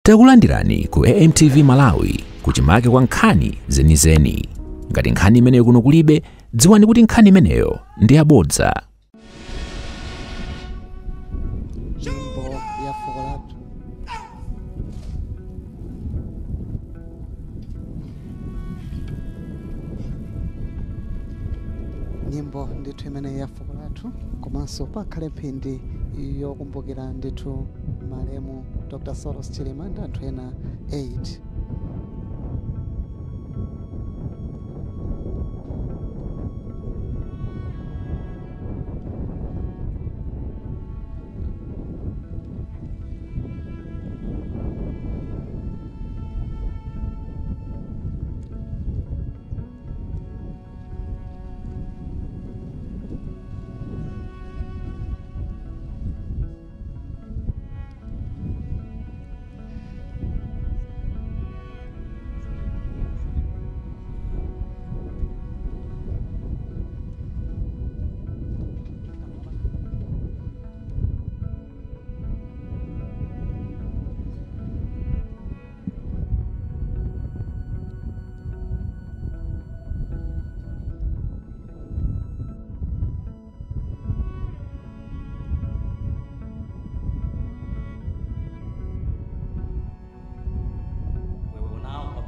Takulandirani ku AMTV Malawi kuchimake kwa nkhani zenizeni. Ngati nkhani imeneyo kuno kulibe, dziwani kuti nkhani imeneyo ndi yabodza. Nyimbo ya fuko lathu. Nyimbo ndithu imene ya fuko lathu, komanso pakhale mphindi yokumbukira ndithu malemu Dr. Saulos Chilima ndi anthu ena 8.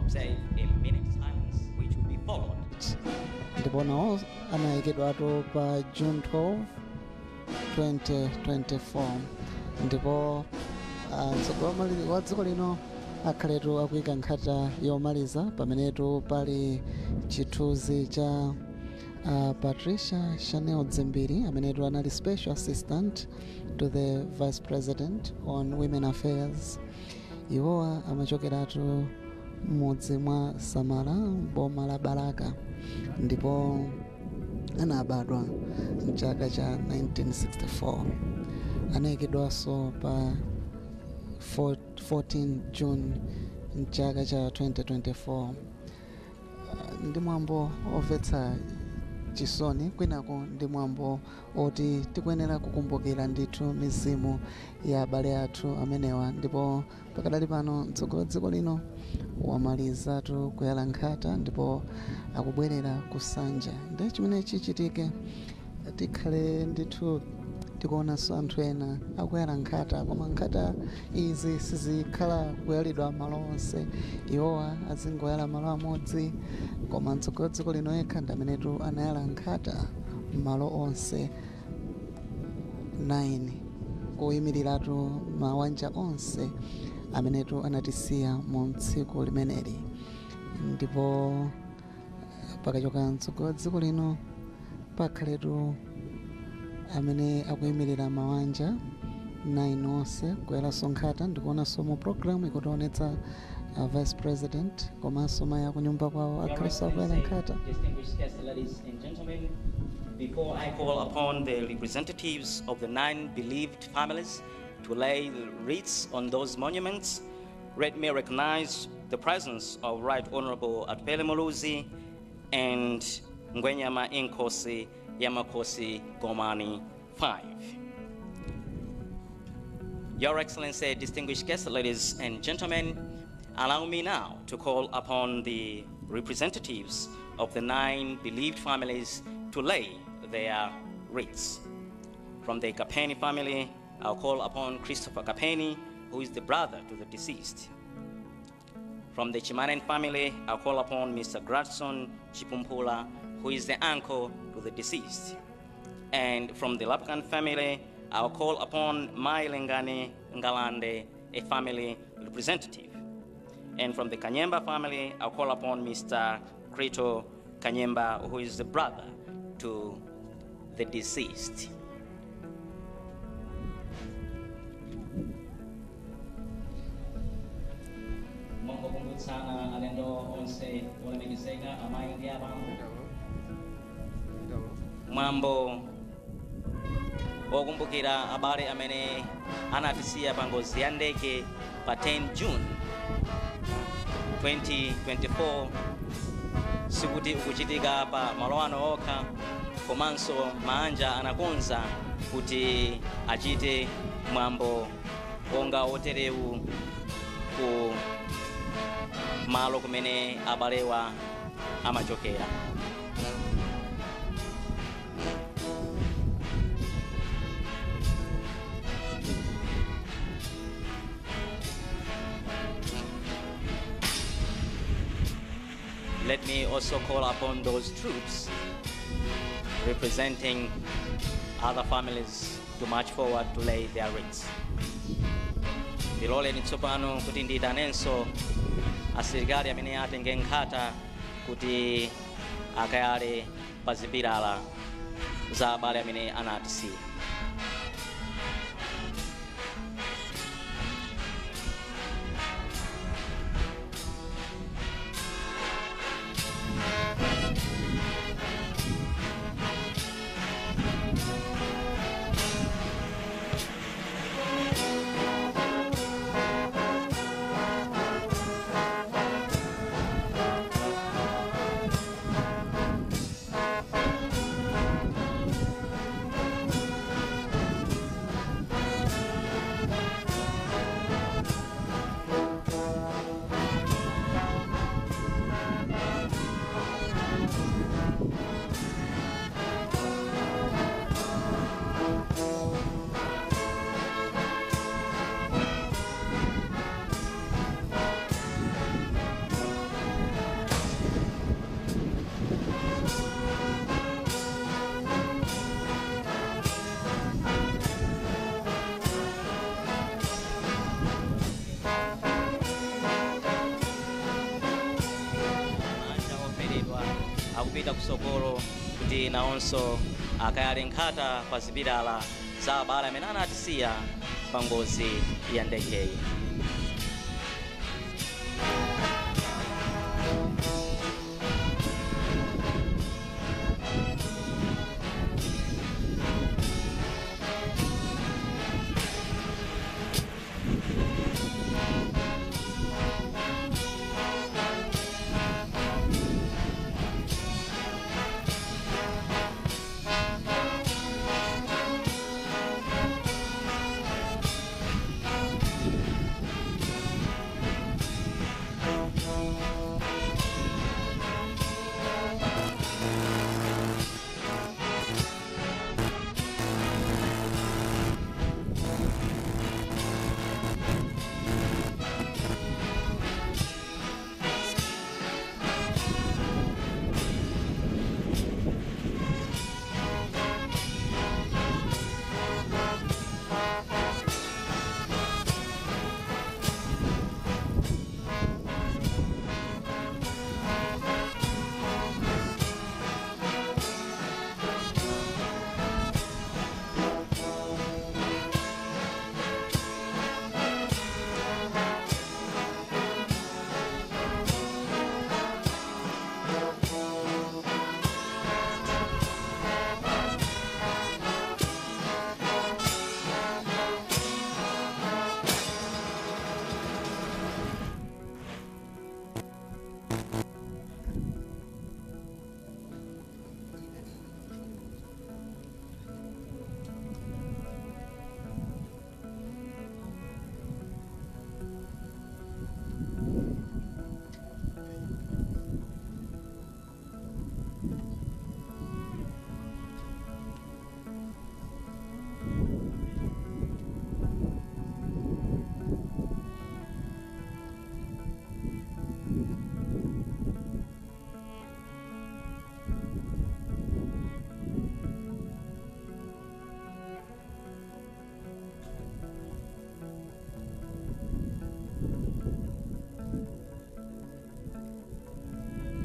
Observe a minute silence, which will be followed. Ndipo nawo anayikidwatu pa June 12, 2024, ndipo mtsogoleri wa dziko lino akhaletu akuyika nkhata yomaliza pamenetu pali chithunzi cha Patricia Chanel Dzimbiri, amenetu anali special assistant to the vice president on women affairs. Iwowa amachokeratu mudzi mwa Samara, boma la Balaka, ndipo anabadwa mchaka cha 1964. Anayikidwanso pa 14 June mchaka cha 2024. Ndi mwambo omvetsa chisoni, kwinako ndi mwambo oti tikuyenera kukumbukira ndithu mizimu ya abale athu amenewa. Ndipo pakadali pano mtsogoleri wa dziko lino wamalizatu kuyala nkhata ndipo akubwerera kusanja. Ndi chimene chichitike, tikhale ndithu tikuonanso anthu ena akuyala nkhata, koma nkhata izi sizikhala kuyalidwa malo onse, iwowa azingoyala malo amodzi. Koma mtsogoleri wa dziko lino yekha ndi amenetu anayala nkhata malo onse 9, kuyimiriratu mawanja onse amenetu anatisiya mu tsiku limeneli. Ndipo pakachoka mtsogoleri wa dziko lino pakhaletu amene akuyimirira mawanja 9 onse kuyalanso nkhata. Ndikuonanso mu program ikutionetsa vice president komanso mayi akunyumba kwawo akhalenso akuyala nkhata. Distinguished guests, ladies and gentlemen, before I call upon the representatives of the 9 bereaved families to lay wreaths on those monuments, let me recognize the presence of Right Honorable Atupele Muluzi and Ngwenyama Inkosi Yamakosi Gomani V. Your Excellency, distinguished guests, ladies and gentlemen, allow me now to call upon the representatives of the 9 bereaved families to lay their wreaths. From the Kapeni family, I'll call upon Christopher Kapeni, who is the brother to the deceased. From the Chimanen family, I'll call upon Mr. Gradson Chipumpula, who is the uncle to the deceased. And from the Lapkan family, I'll call upon Mai Lengani Ngalande, a family representative. And from the Kanyemba family, I'll call upon Mr. Krito Kanyemba, who is the brother to the deceased. Mongokumbutsana alendo onse olemekezeka, amayi ndi abambo, mwambo wokumbukira abale amene anatisiya pa ngozi ya ndege pa 10 June 2024 sikuti ukuchitika pa malo ano okha, komanso maanja anakonza kuti achite mwambo wonga woterewu ku Malo kumene abalewa amachokera. Let me also call upon those troops representing other families to march forward to lay their wreaths. Ndiloleni tsopano kuti ndiyitanenso asilikali amene atenge nkhata kuti akayale pa zipilala za abale amene anatisiya. Akupita kusokolo kuti nawonso akayale nkhata pa zipilala za abale amene anatisiya pa ngozi ya ndegeyi.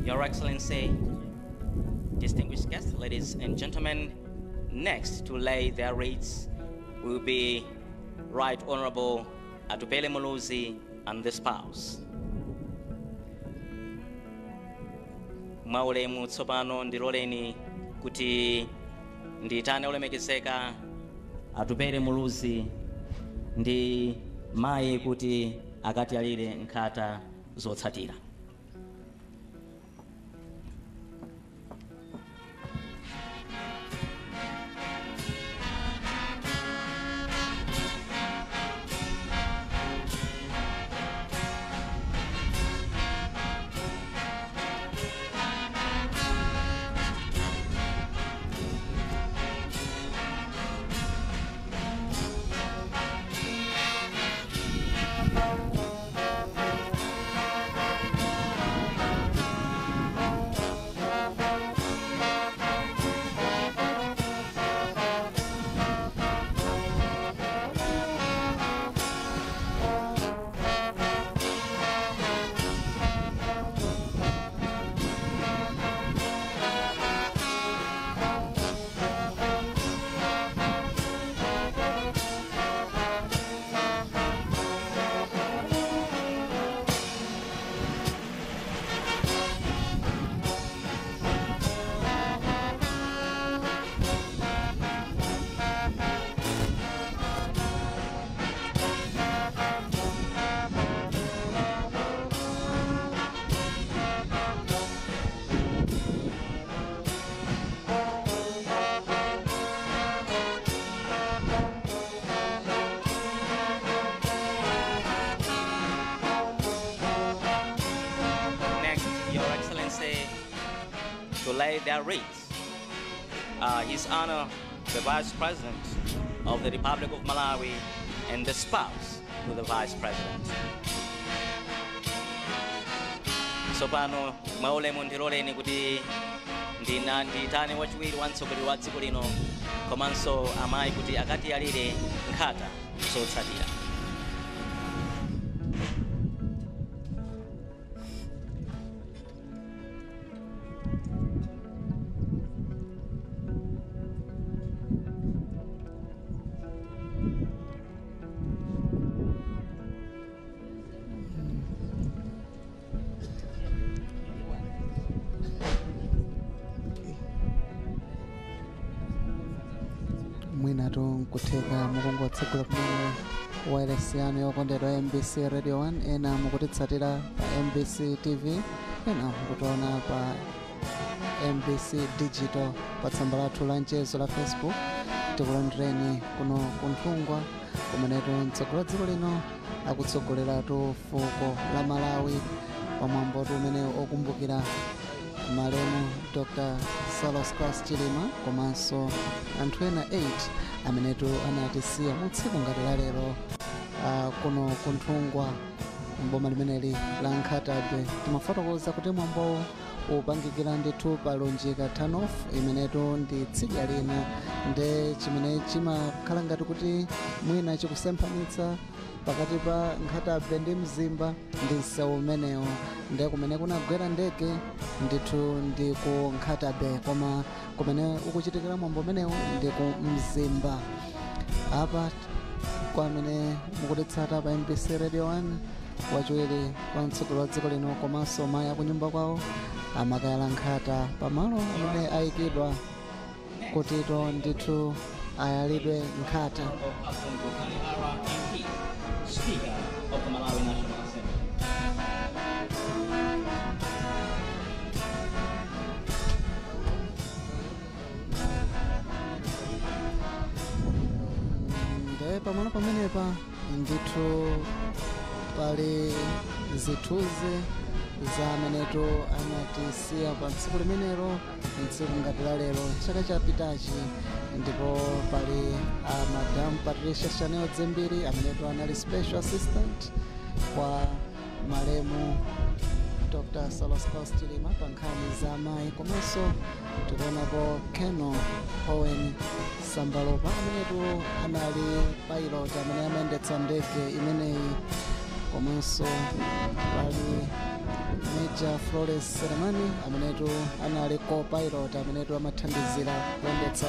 Your Excellency, distinguished guests, ladies and gentlemen, next to lay their wreaths will be Right Honorable Atupele Muluzi and the spouse. Mwaulemu tsopano ndiloleni kuti ndiyitane olemekezeka Atupele Muluzi ndi mayi kuti akatiyalire nkhata zotsatira. lay their wreaths are His Honor, the Vice President of the Republic of Malawi, and the spouse to the Vice President. Tsopano mwaulemu ndiloleni kuti ndina ndiyitane wachiwiri wa mtsogoleri wa dziko lino komanso amayi kuti akatiyalire nkhata zotsatira. Mwinatu nkutheka mukungotsegula kumene wireless yanu yokondedwa MBC Radio 1, ena mukutitsatira pa MBC TV, ena mukutiona pa MBC Digital pa tsamba lathu la mchezo la Facebook. Tikulandireni kuno kunthungwa kumenetu mtsogoleri wa dziko lino akutsogoleratu fuko la Malawi pamwambotu umene okumbukira malemu Dr. Saulos Klaus Chilima komanso anthu ena 8 amenetu anatisiya mu tsiku ngati la lero kuno kunthungwa mboma limeneli la Nkhata Bay. Timafotokoza kuti mwambowu upangikira ndithu pa Lunjika Turnoff, imenetu ndi tsidya lina, nde chimene chimakhala ngati kuti mwina chikusemphanitsa pakati pa Nkhata Bay ndi Mzimba ndi msewu umenewo, nde kumene kunagwera ndege ndithu ndi ku Nkhata Bay, koma kumene ukuchitikira mwambo umenewu ndi ku Mzimba. Apa kwa amene mukutitsata pa MBC Radio 1, wachiwiri kwa mtsogoleri wa dziko lino komanso mayi akunyumba kwawo amakayala nkhata pamalo amene ayikidwa kutito ndithu ayalidwe nkhata. Honorable Gotani Hara, MP, Speaker of the Malawi National Assembly. Nde pamalo pamenepa ndithu pali zithunzi za amenetu anatisiya pa tsiku limenelo, tsiku ngati la lero chaka chapitachi, ndipo pali a Madam Patricia Chanel Dzimbiri amenetu anali special assistant kwa malemu Dr. Saulos Klaus Chilima pa nkhani za amayi, komanso tikuonapo Colonel Owen Sambalopa amenetu anali pilot amene amayendetsa ndege imeneyi, komanso pali Major Flores Selemani amenetu anali co-pilot amenetu amathandizira kuyendetsa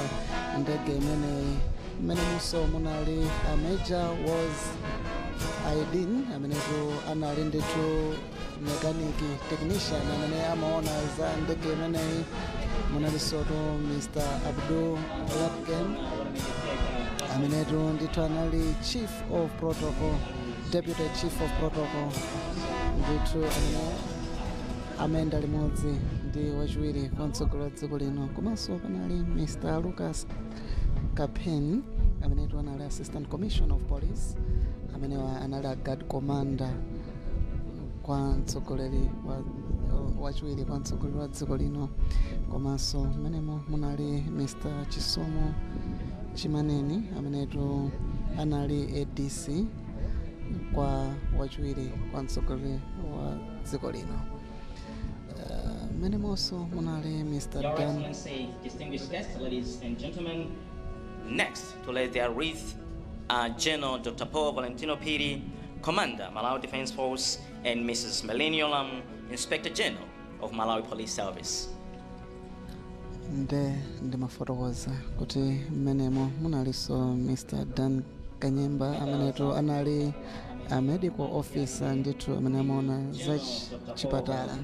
ndege imeneyi. Mmenemunso munali a Major Was Aidin amenetu anali ndithu mechanic technician amene amaona za ndege imeneyi. Munalinsotu Mr. Abdul Lapken amenetu ndithu anali chief of protocol, deputy chief of protocol ndithu, amene amayenda limodzi ndi wachiwiri kwa mtsogoleri wa dziko lino, komanso panali Mr. Lucas Kapen amenetu anali assistant commissioner of police, amenewa anali a guard commander kwa mtsogoleri wa wachiwiri kwa mtsogoleri wa dziko lino, komanso mmenemo munali Mr. Chisomo Chimaneni amenetu anali ADC kwa wachiwiri kwa mtsogoleri wa dziko lino. Mmenemonso munali Mr. Your Dan Excellency, distinguished guests, ladies and gentlemen, next to lay their wreath are General Dr. Paul Valentino Phiri, Commander, Malawi Defense Force, and Mrs. Merlyne Yolamu, Inspector General of Malawi Police Service. Nde ndimafotokoza kuti mmenemo munalinso Mr. Dan Kanyemba amenetu anali a medical officer ndithu amene amaona za chipatala.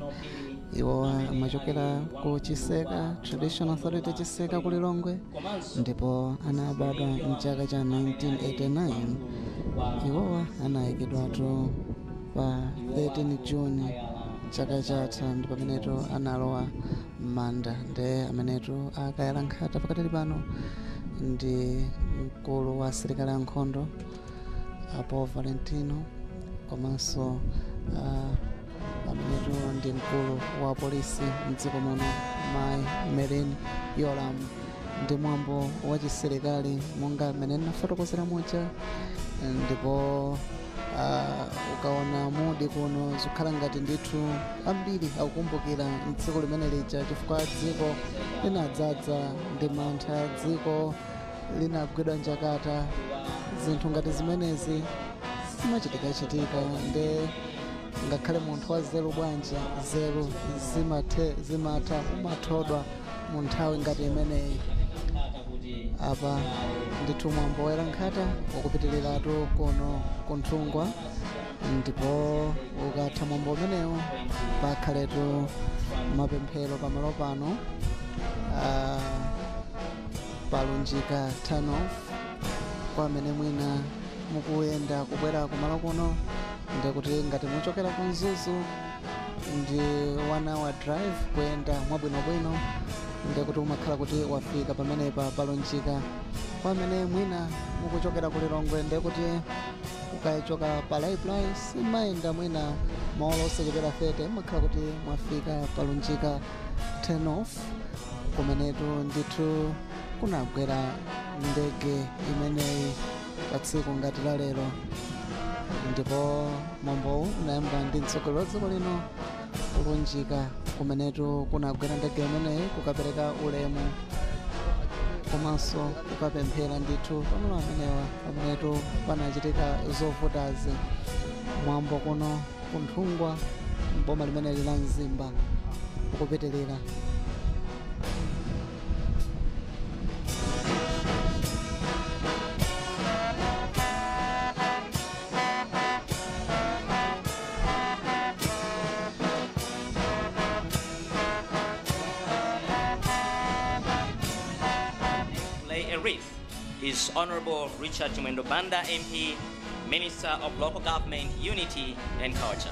Iwo amachokera ku Chiseka Traditional Authority, Chiseka ku Lilongwe, ndipo anabadwa mchaka cha 1989. Iwowa anayikidwatu pa 13 June chaka chatha, ndi pamenetu analowa m'manda. Nde amenetu akayala nkhata pakatali pano ndi mkulu wa asilikali ankhondo apo Valentino komanso Amenetu ndi mkulu wa polisi mdziko muno, Mai Merlyne Yolamu. Ndi mwambo wa chisilikali monga mmene ndinafotokozera muja, ndipo ukaona mudi kuno zikukhala ngati ndithu ambiri akukumbukira mdziko limene lija, chifukwa dziko linadzaza ndi mantha, dziko linagwidwa njakata. Zinthu ngati zimenezi zimachitikachitika, nde ngakhale munthu wa zeru bwanji, zeru zimatha, umathodwa mu nthawi ngati imeneyi. Apa ndithu mwambo woyala nkhata ukupitiliratu kuno kunthungwa, ndipo ukatha mwambo umenewu pakhaletu mapemphero pamalo pano, palunjika turn off. Kwa amene mwina mukuyenda kubwera kumalo kuno, ndikuti ngati muchokera ku Mzuzu ndi 1 hour drive kuyenda mwabwinobwino, ndikuti umakhala kuti wafika pamenepa palunjika. Kwa amene mwina mukuchokera ku Lilongwe, ndikuti ukachoka pa Raiply simayenda mwina maola osachepera 30, umakhala kuti mwafika palunjika turn off, kumenetu ndithu kunagwera ndege imeneyi pa tsiku ngati la lero. Ndipo mwambowu unayamba ndi mtsogoleri wa dziko lino kulunjika kumenetu kunagwera ndege imeneyi kukapereka ulemu komanso kukapemphera ndithu pamalo amenewa pamenetu panachitika zovutazi. Mwambo kuno kunthungwa boma limeneli la Mzimba ukupitilira. Lay a wreath is Honorable Richard Chimwendo Banda, MP, Minister of Local Government, Unity and Culture.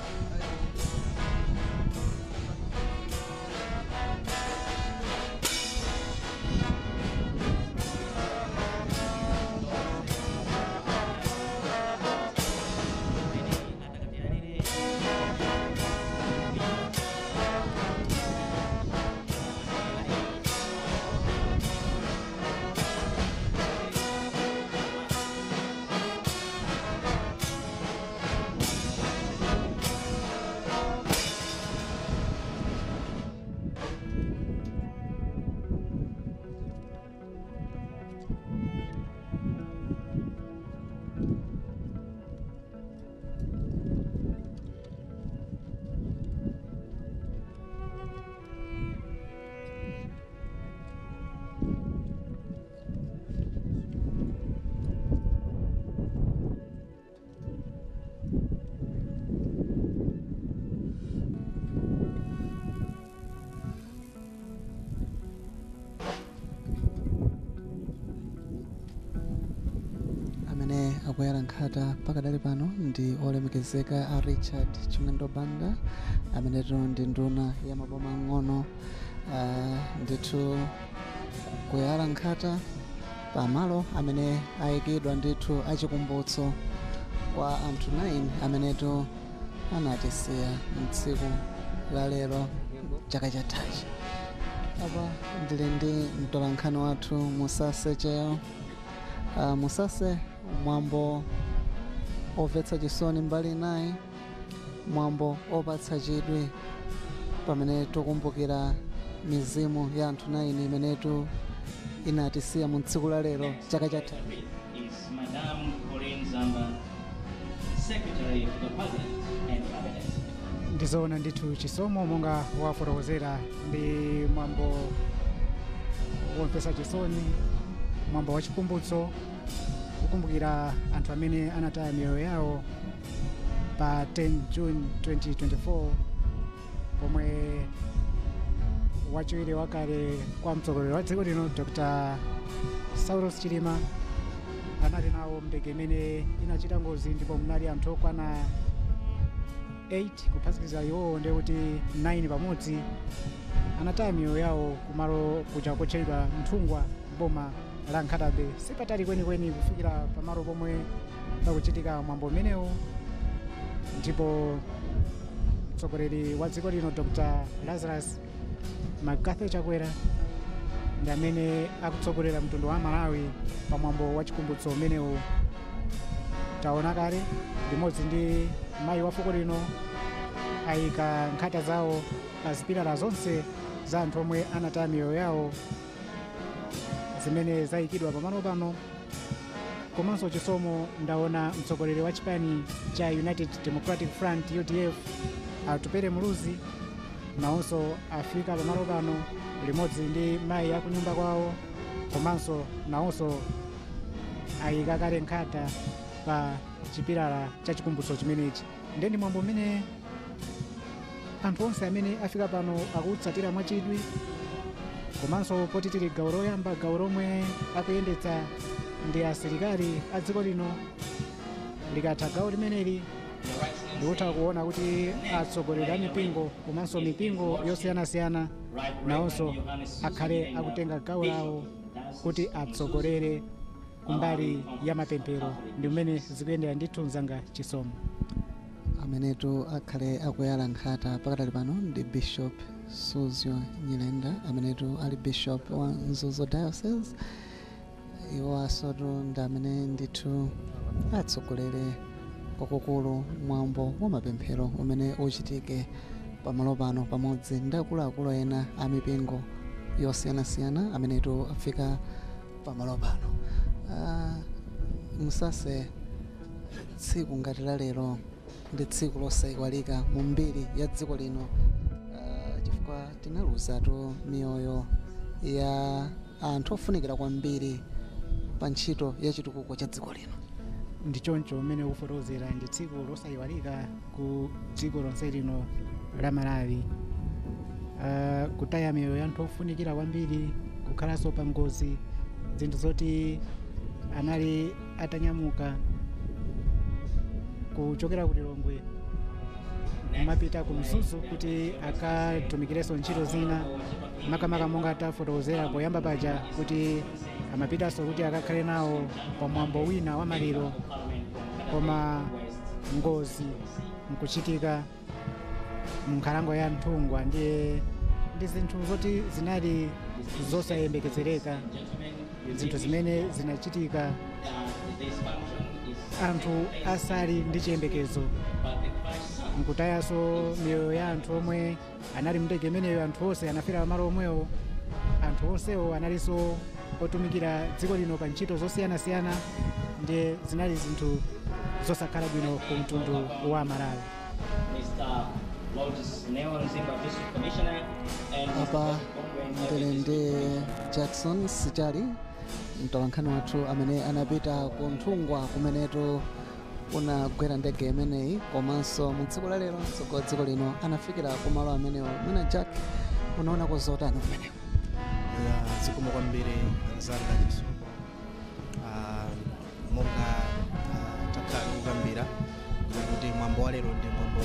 Amene akuyala nkhata pakadali pano ndi olemekezeka a Richard Chimwendo Banda, amenetu ndi nduna ya maboma ang'ono, ndithu kuyala nkhata pamalo amene ayikidwa ndithu achikumbutso kwa anthu 9 amenetu anatisiya mtsiku la lero chaka chathachi. Apa ndili ndi mtolankhani wathu Musase Cheo. Musase, mwambo omvetsa chisoni mbali naye, mwambo opatsa chidwi pamene tikumbukira mizimu ya anthu 9 imenetu inatisiya mu tsiku la lero chaka chatha. Is Madam Colleen Zamba, Secretary to the President and Cabinet. Ndizoona ndithu Chisomo, monga wafotokozera, ndi mwambo womvetsa chisoni, mwambo wachikumbutso kukumbukira anthu amene anataya miyoyo yawo pa 10 June 2024, pomwe wachiwiri wakale kwa mtsogoleri wa dziko lino Dr. Saulos Chilima anali nawo ndege imene inachita ngozi, ndipo munali anthu okwana 8 kuphatikiza iwowo, ndiye kuti 9 pamodzi anataya miyoyo yawo kumalo kuja kotchedwa Nthungwa, boma la Nkhata Bay, sipatali kwenikweni kufikira pamalo pomwe pakuchitika mwambo umenewu. Ndipo Mtsogoleri wa dziko lino Dr Lazarus McCarthy Chakwera ndi amene akutsogolera mtundu wa Malawi pamwambo wa chikumbutso umenewu. Taona kale limodzi ndi mayi wa fuko lino ayika nkhata zawo pa zipilala zonse za anthu omwe anataya miyoyo yawo zimene zayikidwa pamalo pano. Komanso Chisomo, ndaona mtsogoleri wa chipani cha United Democratic Front, UDF, Atupere Muluzi, nawonso afika pamalo pano limodzi ndi mayi akunyumba kwawo, komanso nawonso ayika kale nkhata pa chipilala cha chikumbutso chimenechi. Ndi mwambo umene anthu onse amene afika pano akutsatira mwachidwi, komanso poti tili gawo loyamba, gawo lomwe akuyendetsa ndi asilikali a dziko lino. Likatha gawo limeneli, ndikutha kuona kuti atsogoleri a mipingo komanso mipingo yosiyanasiyana nawonso akhale akutenga gawo lawo kuti atsogolere kumbali ya mapemphero. Ndi mmene zikuyendera ndithu, mzanga Chisomo. Amenetu akhale akuyala nkhata pakatali pano ndi Bishop Suzgo Nyirenda, amenetu ali bishop wa Mzuzu Diocese. Iwo asotu ndi amene ndithu atsogolere kwakukulu mwambo wa mapemphero umene uchitike pamalo pano, pamodzi ndi akuluakulu ena a mipingo yosiyanasiyana amenetu afika pamalo pano. Msase, tsiku ngati la lero ndi tsiku losayiwalika mu mbiri ya dziko lino, chifukwa tinaluzatu miyoyo ya anthu ofunikira kwambiri pa ntchito ya chitukuko cha dziko lino. Ndi choncho mmene ukufotokozera, ndi tsiku losayiwalika ku dziko lonse lino la Malawi. Kutaya miyoyo ya anthu ofunikira kwambiri, kukhalanso pa ngozi, zinthu zoti anali atanyamuka kuchokera ku Lilongwe kumapita ku Mzuzu kuti akatumikirenso ntchito zina, makamaka monga tafotokozera poyamba paja kuti amapitanso kuti akakhale nawo pamwambo wina wa maliro, koma ngozi nkuchitika mu nkhalango ya Nthungwa. Ndiye ndi zinthu zoti zinali zosayembekezereka, zinthu zimene zinachitika anthu asali ndi chiyembekezo, nkutayanso miyoyo ya anthu omwe anali mndege imeneyo. Anthu onse anafera pamalo omwewo. Anthu onsewo analinso otumikira dziko lino pa ntchito zosiyanasiyana. Ndiye zinali zinthu zosakhala bwino ku mtundu wa Malawi. Mr. Lodges Neo Mzimba, District Commissioner, and Mr. Apa Bongwe, ndili ndi Jackson Sichali, mtolankhani wathu amene anapita ku Nthungwa kumenetu kunagwera ndege imeneyi, komanso mu tsiku la lero mtsogoleri wa dziko lino anafikira kumalo amenewo. Mwina Jack, unaonako zotani kumeneko? Ya, zikomo kwambiri anzanga Chisomo. Monga takhala tikukambira kuti mwambo wa lero ndi mwambo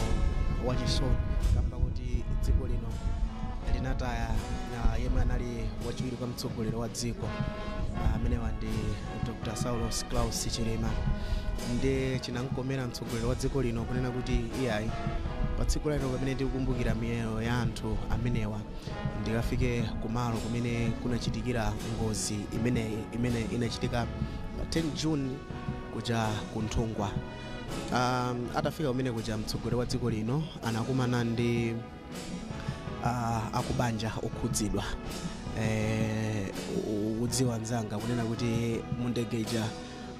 wachisoni kamba kuti dziko lino linataya na yemwe anali wachiwiri kwa mtsogoleri wa dziko, amenewa ndi Dr Saulos Klaus Chilima. Ndi chinamkomera mtsogoleri wa dziko lino kunena kuti iyayi, pa tsiku lero pamene tikukumbukira miyoyo ya anthu amenewa, ndikafike kumalo kumene kunachitikira ngozi imeneyi imene inachitika pa 10 June kuja ku Nthungwa. Atafika kumene kuja, mtsogoleri wa dziko lino anakumana ndi akubanja okhudzidwa. Udziwa anzanga kunena kuti mundege ija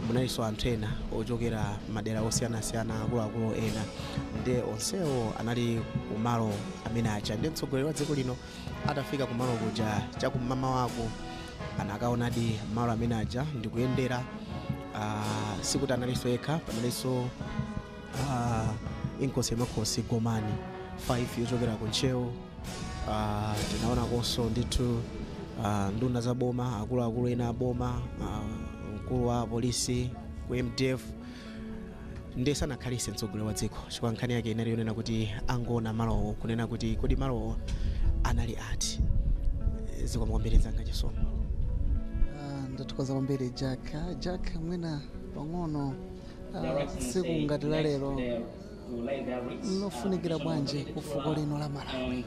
munalinso anthu ena ochokera madera osiyanasiyana, akuluakulu ena, ndi onsewo anali kumalo amene aja. Ndi mtsogoleri wa dziko lino atafika kumalo kuja chakum'mama wako, anakaonadi malo amene aja ndikuyendera. Sikuti analinso yekha, panalinso Inkosi Yamakhosi Gomani 5 yochokera ku Ntcheu. Tinaonakonso ndithu nduna za boma, akuluakulu ena a boma, mkulu wa polisi ku MDF. Ndi sanakhalise mtsogoleri wa dziko, chifukwa nkhani yake inali yonena kuti angoona malowo, kunena kuti kodi malowo anali ati. Zikomo kwambiri zanga Chisomo. Ndathokoza kwambiri Jack. Jack, mwina pang'ono, tsiku ngati la lero Lofunikira bwanji ku fuko lino la Malawi?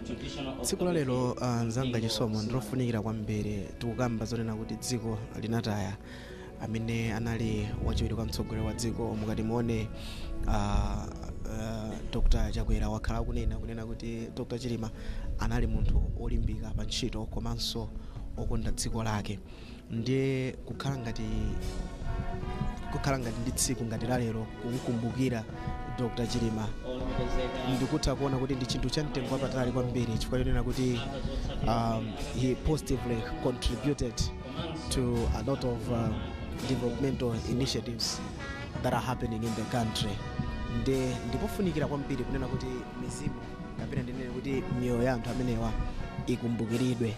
Tsiku la lero, mzanga Chisomo, ndilofunikira kwambiri. Tikukamba zonena kuti dziko linataya amene anali wachiwiri kwa mtsogoleri wa dziko. Mukati muone, Dr Chakwera wakhala akunena kunena kuti Dr Chilima anali munthu olimbika pa ntchito komanso okonda dziko lake. Ndiye kukhala ngati ndi tsiku ngati la lero kumkumbukira Dr Chilima, ndikutha kuona kuti ndi chinthu cha mtengo wapatali kwambiri, chifukwa chonena kuti he positively contributed to a lot of developmental initiatives that are happening in the country. Ndi ndipofunikira kwambiri kunena kuti mizimu, kapena ndinene kuti miyoyo ya anthu amenewa, ikumbukiridwe.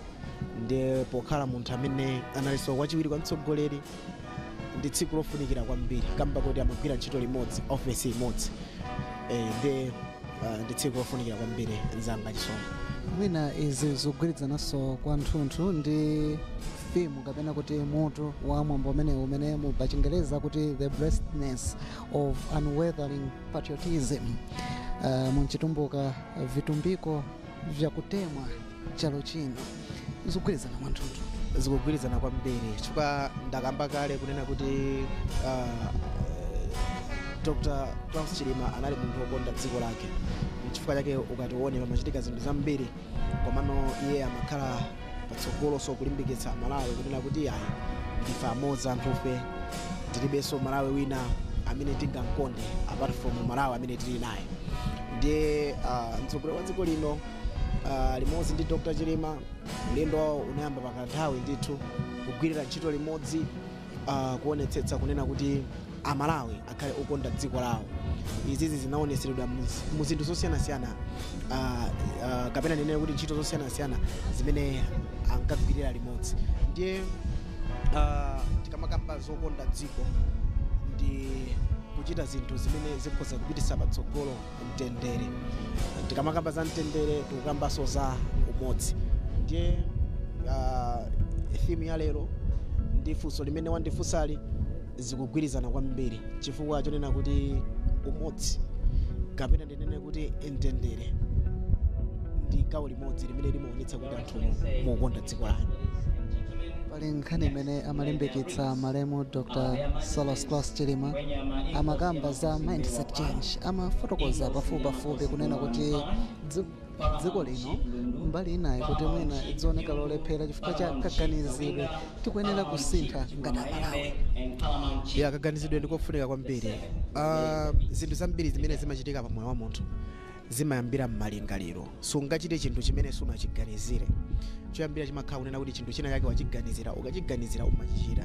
Ndi pokhala munthu amene analinso wachiwiri kwa mtsogoleri, ndi tsiku lofunikira kwambiri kamba kuti amagwira ntchito limodzi, ofesi imodzi. Ndi tsiku lofunikira kwambiri, mzanga Chisomo. Mwina izi zikugwirizananso kwathunthu ndi theme kapena kuti mutu wa mwambo umenewu, umene mu pachingereza kuti "The Blessedness of Unwavering Patriotism", munchitumbuka "Vitumbiko vyakutemwa chalo chino". Zikugwirizana mwathunthu? Zikugwirizana kwambiri, chifukwa ndakamba kale kunena kuti Dr Klaus Chilima anali munthu wokonda dziko lake. Chifukwa chake ukatione pamachitika zinthu zambiri, komano iye amakhala patsogolo, so kulimbikitsa Malawi kunena kuti ayi, ndife amodzi anthufe, tilibenso Malawi wina amene tingamkonde apart from Malawi amene tili naye. Ndiye mtsogoleri wa dziko lino limodzi ndi Dr Chilima, ulendo wawo unayamba pakanthawi ndithu kugwirira ntchito limodzi, kuonetsetsa kunena kuti Amalawi akhale okonda dziko lawo. Izizi zinaonetseredwa mu zinthu zosiyanasiyana, kapena ndinene kuti ntchito zosiyanasiyana zimene ankagwirira limodzi. Ndiye tikamakamba zokonda dziko, ndi kuchita zinthu zimene zikhoza kupititsa patsogolo mtendere. Tikamakamba za mtendere, tikukambanso za umodzi. Ndiye theme ya lero ndi funso limene wandifunsali zikugwirizana kwambiri, chifukwa chonena kuti umodzi, kapena ndinene kuti mtendere, ndi gawo limodzi limene limaonetsa kuti anthu mukonda dziko lanu. Pali nkhani imene amalimbikitsa malemu Dr Saulos Klaus Chilima, amakamba za mindset change. Amafotokoza pafupipafupi kunena kuti dziko lino mbali inayi kuti mwina idzioneka lolephera chifukwa cha kaganizidwe, tikuyenera kusintha ngati Amalawi. Ya, kaganizidwe ndikofunika kwambiri. Zinthu zambiri zimene zimachitika pa moyo wa munthu zimayambira m'malingaliro. Sungachite chinthu chimene sunachiganizire. Choyambira chimakhala kunena kuti chinthu china chake wachiganizira. Ukachiganizira, umachichita.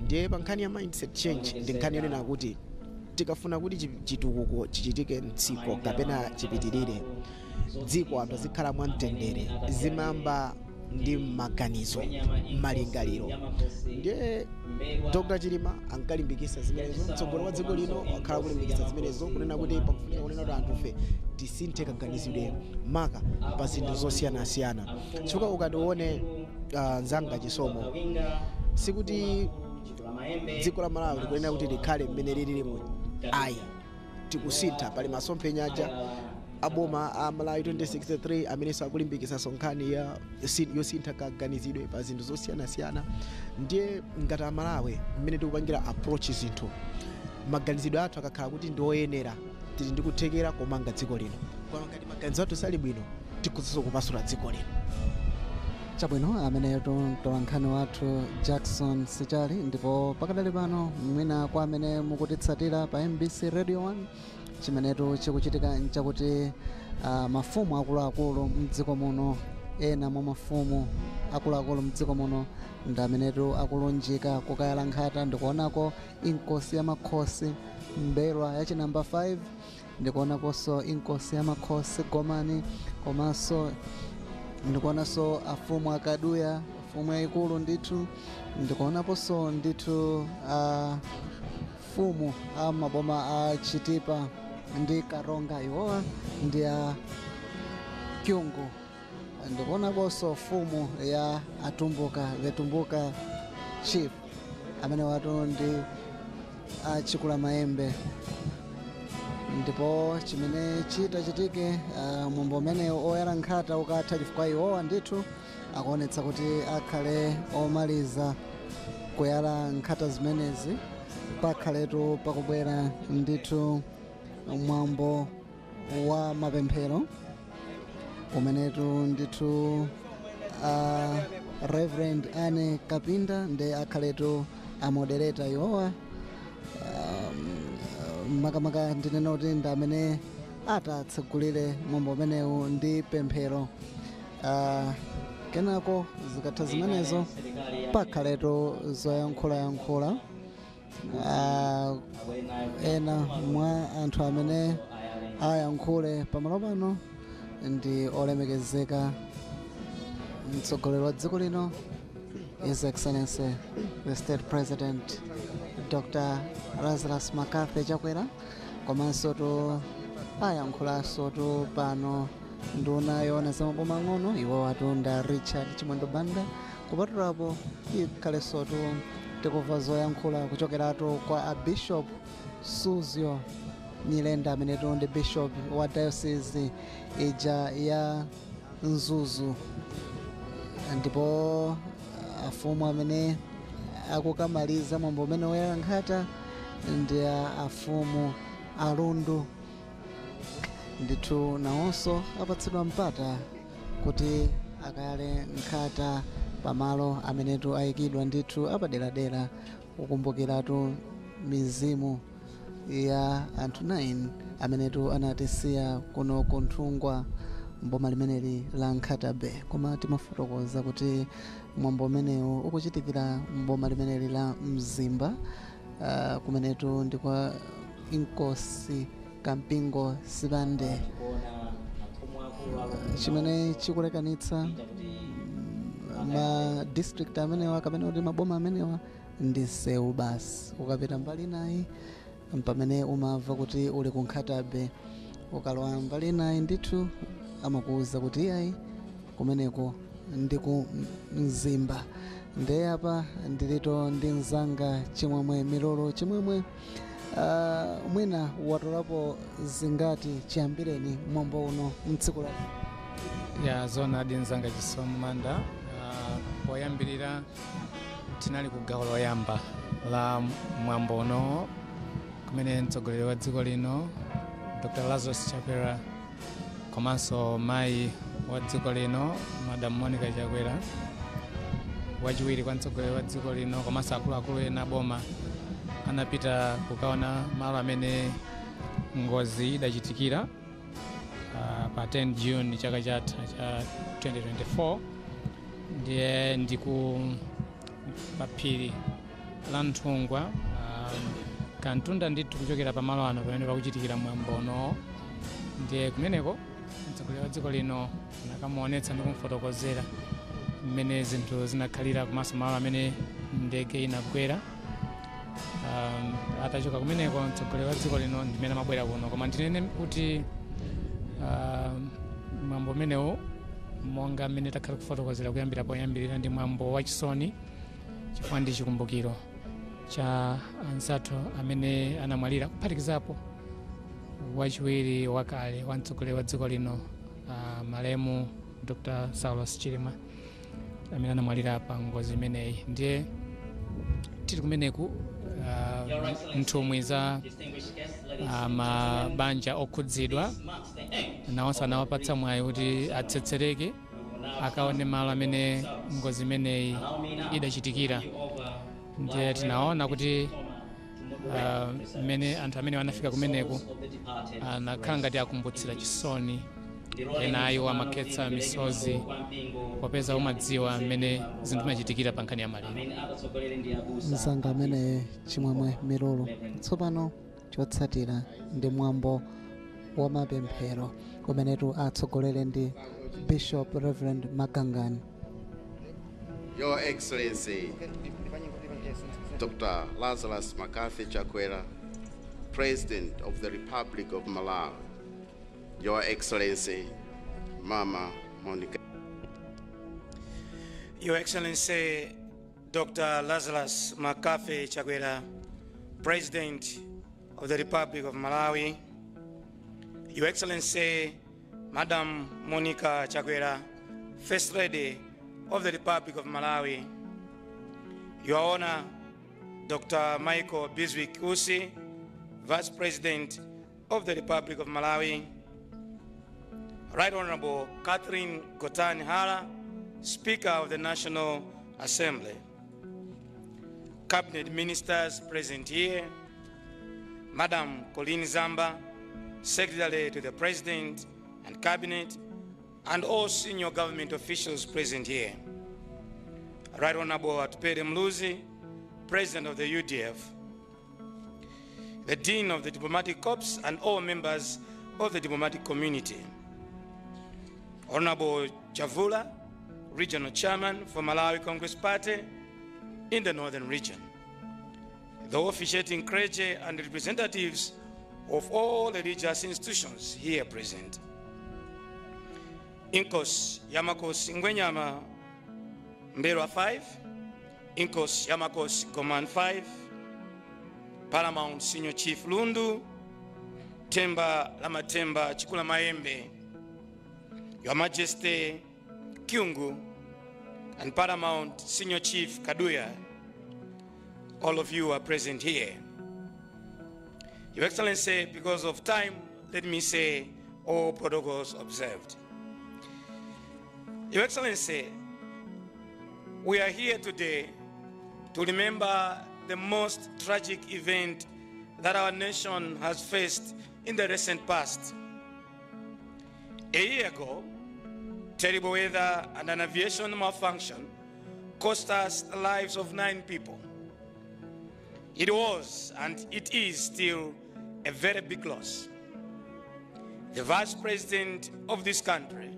Ndiye pa nkhani ya mindset change, ndi nkhani yonena kuti tikafuna kuti chitukuko chichitike mdziko kapena chipitirire dziko, anthu azikhala mwamtendere, zimayamba ndi maganizo, malingaliro. Ndiye Dr Chilima ankalimbikitsa zimenezo, mtsogoleri wa dziko lino wakhala kulimbikitsa zimenezo, kunena kuti pakufunika kunena kuti anthufe tisinthe kaganizidwe maka pa zinthu zosiyanasiyana. Chifukwa ukatione, mzanga Chisomo, sikuti dziko la Malawi likunena kuti likhale mmene lilimo, ayi. Tikusintha. Pali masomphenya aja aboma a Malawi 2063 amenenso akulimbikitsanso nkhani ya yosintha kaganizidwe pa zinthu zosiyanasiyana. Ndiye ngati Amalawi, mmene tikupangira approach zinthu, maganizidwe athu akakhala kuti ndi oyenera, tili ndi kuthekera komanga dziko lino. Koma ngati maganizo athu sali bwino, tikhozanso kupasula dziko lino. Chabwino, ameneyo mtolankhani wathu Jackson Sichali. Ndipo pakadali pano, mwina kwa amene mukutitsatira pa MBC Radio 1, chimenetu chikuchitika nchakuti mafumu akuluakulu mdziko muno, ena mwa mafumu akuluakulu mdziko muno, ndi amenetu akulunjika kukayala nkhata. Ndikuonako inkosi ya makhosi Mbelwa ya chinamba 5, ndikuonakonso inkosi ya makhosi Gomani, komanso ndikuonanso afumu Akaduya, mfumu yayikulu ndithu. Ndikuonaponso ndithu afumu a maboma a Chitipa ndi Karonga, iwowa ndi a Kyungu. Ndikuonaponso fumu ya Atumbuka, the Tumbuka chief, amene watu ndi a Chikula Maembe. Ndipo chimene chitachitike mwambo umene oyala nkhata ukatha, chifukwa iwowa ndithu akuonetsa kuti akhale omaliza kuyala nkhata zimenezi, pakhaletu pakubwera ndithu mwambo wa mapemphero umenetu ndithu Reverend Ane Kapinda ndi akhaletu amodereta iwowa. Makamaka ndinena kuti ndi amene atatsegulire mwambo umenewu ndi pemphero. Kenako zikatha zimenezo pakhaletu zoyankhulayankhula. Ena mwa anthu amene ayankhule pamalo pano ndi olemekezeka mtsogoleri wa dziko lino, His Excellency the State President Dr. Lazarus McCarthy Chakwera, komanso tu ayankhulanso tu pano nduna yoona za maboma ang'ono, iwo atunda Richard Chimwendo Banda. Kupatulapo ikhalenso tu tikumva zoyankhula kuchokeratu kwa a Bishop Suzgo Nyirenda, amenetu ndi bishop wa diocese ija ya Mzuzu. Ndipo afumu amene akukamaliza mwambo umene woyala nkhata ndi afumu alundu. Ndithu nawonso apatsidwa mpata kuti akayale nkhata pamalo amenetu ayikidwa ndithu apaderadera kukumbukiratu mizimu ya anthu 9 amenetu anatisiya kuno ku Nthungwa, mboma limeneli la Nkhata Bay. Koma timafotokoza kuti mwambo umenewu ukuchitikira mboma limeneli la Mzimba, kumenetu ndi kwa Inkosi Kampingo Sibande, chimene chikulekanitsa ma district amenewa kapena kuti maboma amenewa ndi msewu basi. Ukapita mbali inayi pamene umamva kuti uli ku Nkhata Bay, ukalowa mbali inayi ndithu amakuwuza kuti iyayi, kumeneko ndi ku Mzimba. Ndiye apa ndilito ndi mzanga Chimwemwe Milolo. Chimwemwe, mwina watolapo zingati chiyambireni mwambo uno mtsiku la Ya, zoonadi mzanga Chisomo Manda. Poyambirira tinali ku gawo loyamba la mwambo uno kumene mtsogoleri wa dziko lino Dr. Lazarus Chakwera komanso mayi wa dziko lino Madam Monica Chakwera, wachiwiri kwa mtsogoleri wa dziko lino, komanso akuluakulu ena boma anapita kukaona malo amene ngozi idachitikira pa 10 June chaka chatha cha 2024. Ndiye ndiku paphiri la Nthungwa, kantunda ndithu kuchokera pamalo ano pamene pakuchitikira mwambo uno. Ndiye kumeneko mtsogoleri wa dziko lino anakamuonetsa ndi kumfotokozera mmene zinthu zinakhalira komanso malo amene ndege inagwera. Atachoka kumeneko mtsogoleri wa dziko lino ndimene amabwera kuno. Koma ndinene kuti mwambo umenewu, monga mmene takhala kufotokozera kuyambira poyambirira, ndi mwambo wachisoni chifukwa ndi chikumbukiro cha anzathu amene anamwalira, kuphatikizapo wachiwiri wakale wa mtsogoleri wa dziko lino, malemu Dr. Saulos Chilima, amene anamwalira pa ngozi imeneyi. Ndiye tili kumeneku, nthumwi za mabanja okhudzidwa nawonso anawapatsa mwayi kuti atsetsereke akaone malo amene ngozi imeneyi idachitikira. Ndiye tinaona kuti mmene anthu amene anafika kumeneku anakhala ngati akumbutsira chisoni, ena ayiwo amakhetsa misozi, popeza umadziwa mmene zinthu zimachitikira pa nkhani ya maliro. Mzanga amene Chimwemwe Milolo, tsopano chotsatira ndi mwambo wa mapemphero umenetu atsogolere ndi Bishop Reverend Magangani. Your Excellency, Dr. Lazarus McCarthy Chakwera, President of the Republic of Malawi. Your Excellency, Mama Monica. Your Excellency, Dr. Lazarus McCarthy Chakwera, President of the Republic of Malawi, Your Excellency, Madam Monica Chakwera, First Lady of the Republic of Malawi, Your Honor, Dr. Michael Bizwick Usi, Vice President of the Republic of Malawi, Right Honorable Catherine Gotani Hara, Speaker of the National Assembly, Cabinet Ministers present here, Madam Colleen Zamba, Secretary to the President and Cabinet, and all senior government officials present here. Right Honorable Atupele Muluzi, President of the UDF, the Dean of the Diplomatic Corps, and all members of the diplomatic community. Honorable Chavula, Regional Chairman for Malawi Congress Party in the Northern Region, the officiating clergy and representatives of all religious institutions here present. Inkosi ya Makosi Ngwenyama M'mbelwa 5, Inkosi ya Makosi Gomani 5, Paramount Senior Chief Lundu, Themba la Mathemba Chikulamayembe, Your Majesty Kyungu, and Paramount Senior Chief Kaduya, all of you are present here. Your Excellency, because of time, let me say all protocols observed. Your Excellency, we are here today to remember the most tragic event that our nation has faced in the recent past. A year ago, terrible weather and an aviation malfunction cost us the lives of 9 people. It was, and it is still, a very big loss. The Vice President of this country,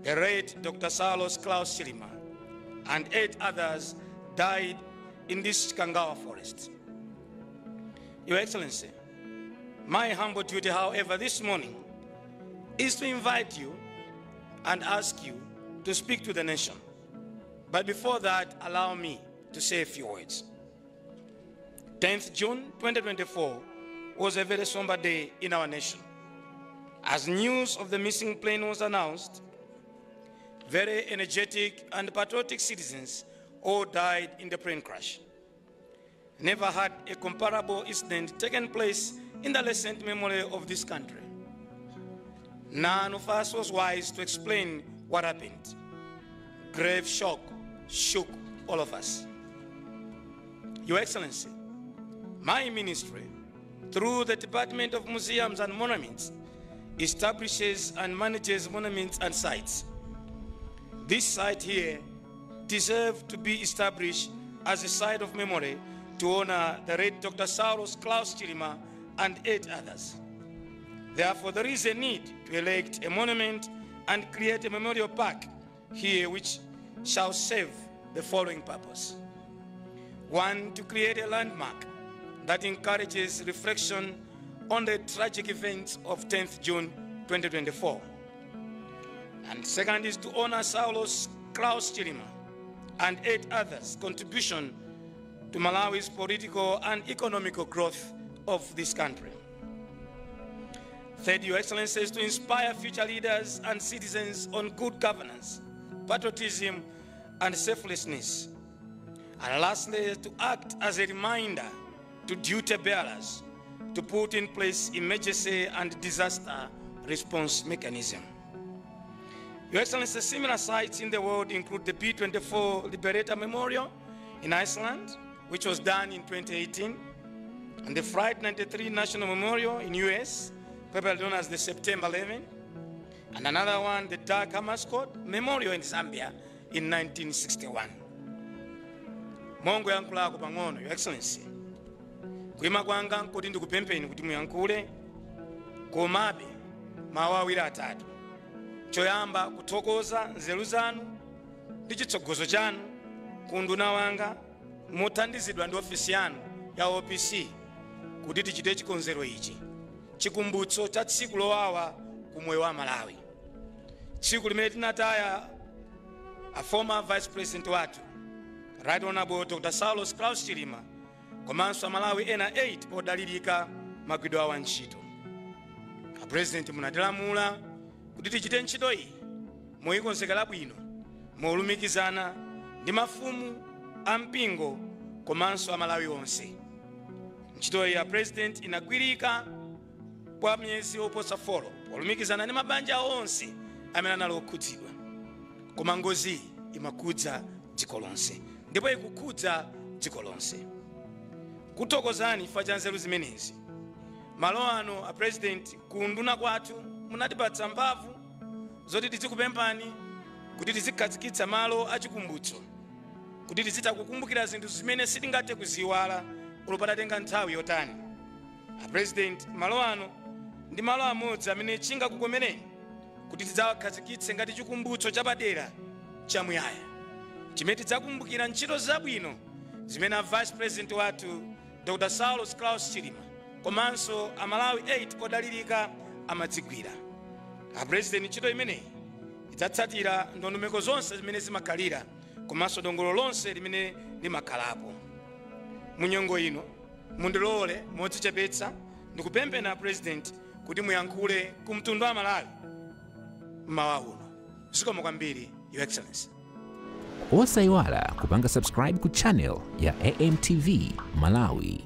the late Dr. Saulos Klaus Chilima, and 8 others died in this Chikangawa forest. Your Excellency, my humble duty, however, this morning is to invite you and ask you to speak to the nation. But before that, allow me to say a few words. 10th June 2024 was a very somber day in our nation. As news of the missing plane was announced, very energetic and patriotic citizens all died in the plane crash. Never had a comparable incident taken place in the recent memory of this country. None of us was wise to explain what happened. Grave shock shook all of us. Your Excellency, my ministry, through the Department of Museums and Monuments, establishes and manages monuments and sites. This site here deserves to be established as a site of memory to honor the late Dr. Saulos Klaus Chilima and 8 others. Therefore, there is a need to erect a monument and create a memorial park here which shall serve the following purpose. 1, to create a landmark that encourages reflection on the tragic events of 10th June 2024. And second is to honor Saulos Klaus Chilima and 8 others' contribution to Malawi's political and economical growth of this country. Third, Your Excellency, is to inspire future leaders and citizens on good governance, patriotism, and selflessness. And lastly, to act as a reminder to duty bearers to put in place emergency and disaster response mechanism. Your Excellency, similar sites in the world include the B-24 Liberator Memorial in Iceland, which was done in 2018, and the Flight 93 National Memorial in US, popularly known as the September 11, and another one, the Dag Hammarskjöld Memorial in Zambia in 1961. Mongoyankhulako pang'ono, Your Excellency. Kuima kwanga nkuti ndikupempheni kuti muyankhule, komabe mawu awiri atatu. Choyamba, kuthokoza nzeru zanu ndi chitsogozo chanu ku nduna wanga mothandizidwa ndi ofisi yanu ya OPC kuti tichite chikonzero ichi, chikumbutso cha tsiku lowawa ku moyo wa Malawi, tsiku limene tinataya a former Vice President wathu, Right Honorable Dr. Saulos Klaus Chilima, komanso Amalawi ena 8 odalirika magwidwe awo a ntchito. A President, munatilamula kuti tichite ntchito iyi moyikonzekera bwino, molumikizana ndi mafumu ampingo komanso Amalawi onse. Ntchito iyi, a President, inagwirika kwa miyezi oposa 4 polumikizana ndi mabanja onse amene anali okhudzidwa. Koma ngozi imakhudza dziko lonse ndipo ikukhudza dziko lonse. Kuthokozani chifukwa cha nzeru zimenezi. Malo ano, a President, ku nduna kwathu munatipatsa mphamvu zoti tizikupemphani kuti tizikhazikitsa malo achikumbutso, kuti tizitha kukumbukira zinthu zimene sitingathe kuziwala olo patatenga nthawi yotani. A President, malo ano ndi malo amodzi amene chingakukomereni kuti tidzawakhazikitse ngati chikumbutso chapadera chamuyaya chimene tidzakumbukira ntchito zabwino zimene a Vice President wathu Dr. Saulos Klaus Chilima komanso Amalawi 8 odalirika amadzigwira. A President, ntchito imeneyi idzatsatira ndondomeko zonse zimene zimakhalira komanso dongolo lonse limene limakhalapo. Munyengo ino, mundilole modzichepetsa ndikupempheni, a President, kuti muyankhule ku mtundu wa Malawi mmawa uno. Zikomo kwambiri, Your Excellency. Osayiwala kupanga subscribe ku channel ya AMTV Malawi.